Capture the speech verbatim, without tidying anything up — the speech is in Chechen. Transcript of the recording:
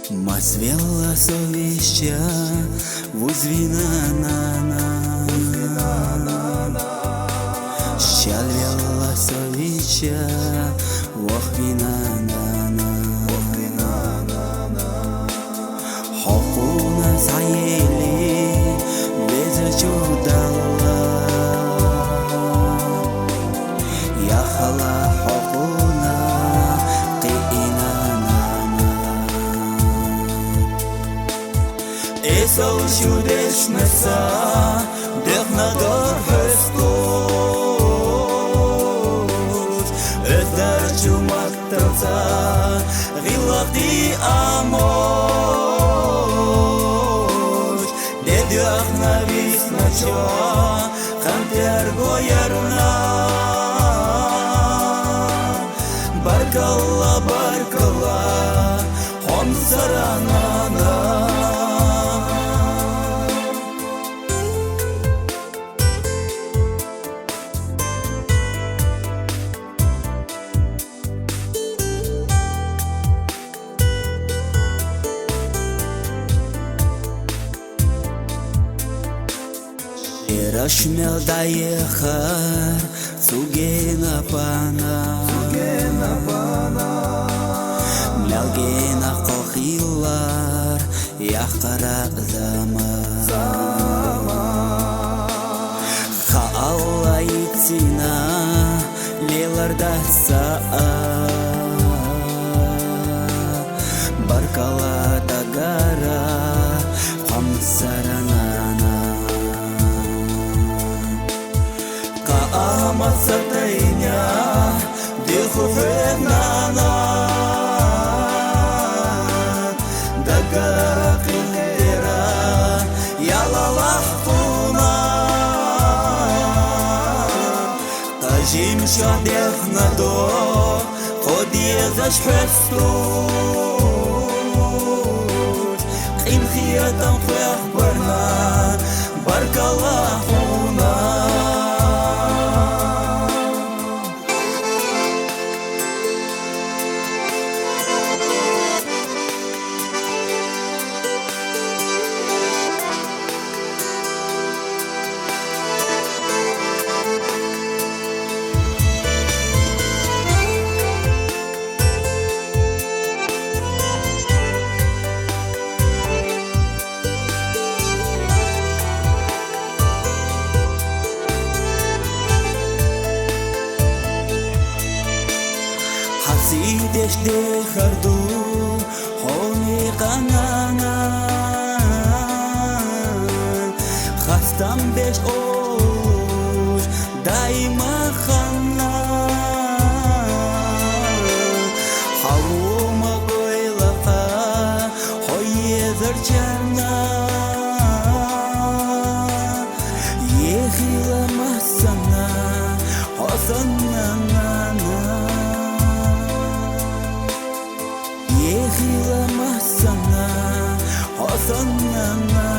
Масвелла со вичча, вузвина нана. Щалвелла со вичча, вохвина нана. Хьокъуна саели везачу далла. Яхала хьокъуна къиъина нана. Эсал шудешнаса дехна дор хӀестуж, эсдар чумакталца гъилахъди амуж. Дедуяхна висначо хантер гоярна. Баркалла, баркалла, хомсаранана. Шераш мел дайхар цугена пана. Цугена пана. Мелгена къохилар яхкъара заман. Заман. Хаалла ицина лелардаса. Баркалла дагара хомсаранана. Къаамат сатайна диху хӀетнана. Дагара къиндера ялалахъуна. Къажим шадехна до, къодиезаш хӀестуж. Къинхиятан хвехбарна, баркалла хьуна. ХӀасидеш дехар ду хьони къанана. Хастам беш олуш даима ханна. Хьалума къойлаха хьоезар чарна. Ехила масана, хьосанна нана. Ехила масана, хьосанна нана.